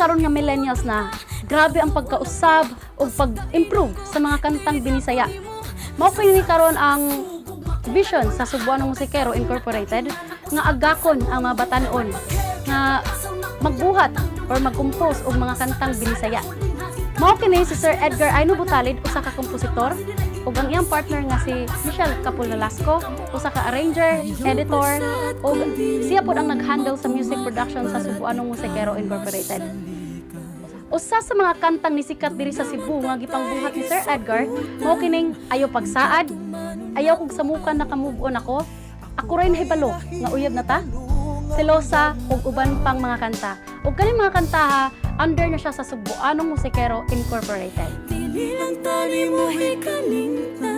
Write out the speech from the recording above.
karon nga millennials na, grabe ang pagkausab o pag-improve sa mga kantang Binisaya. Mao kini karon ang vision sa Sugbuanong Musikero Incorporated nga agakon ang mga batanon nga magbuhat or mag-compose og mga kantang Binisaya. Mao kini si Sir Edgar Aino Butalid, usa ka kompositor, ug ang iyang partner nga si Michelle Capul Nolasco, usa ka arranger, editor, ug siya pod ang nag-handle sa music production sa Sugbuanong Musikero Incorporated. Usa sa mga kantang nisikat diri sa Cebu nga gipangbuhat ni Sir Edgar mao kining Ayaw Pagsaad, Ayaw Kog Samukan Naka-move on ako, Ako Ray Nahibalo nga Uyab na Ta, Selosa ug uban pang mga kanta. Ug kaning mga kanta ha, under na siya sa Sugbuanong Musikero Incorporated. Dili lang tani mo hikalingtan.